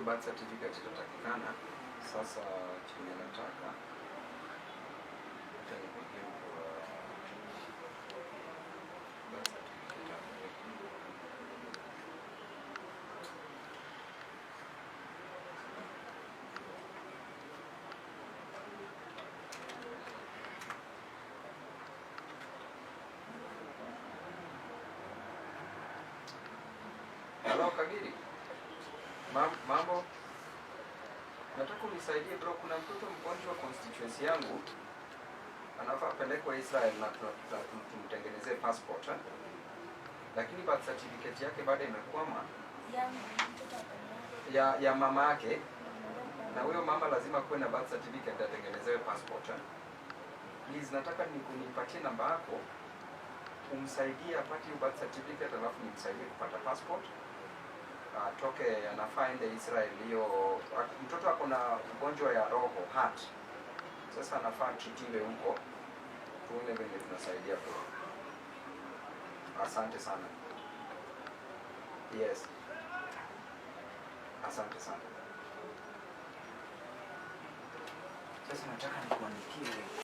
Birth certificate itatakikana. Sasa chenye nataka, acha nipigie mtu wa birth certificate hapo. Halo Kagiri. Mambo. Nataka unisaidie, bro, kuna mtoto mgonjwa constituency yangu, anafaa apelekwe Israel na tumtengenezee passport, eh? Lakini birth certificate yake bado imekwama ya mama yake, na huyo mama lazima kuwe na birth certificate atengenezewe passport, eh? Please, nataka nipatie namba yako umsaidie apate hiyo birth certificate, alafu nimsaidie kupata passport atoke, anafaa ende Israel. Hiyo mtoto ako na ugonjwa ya roho, heart. Sasa anafaa treatiwe huko, tuone venye tunasaidia, bro. Asante sana. Yes, asante sana. Sasa nataka nikuandikie.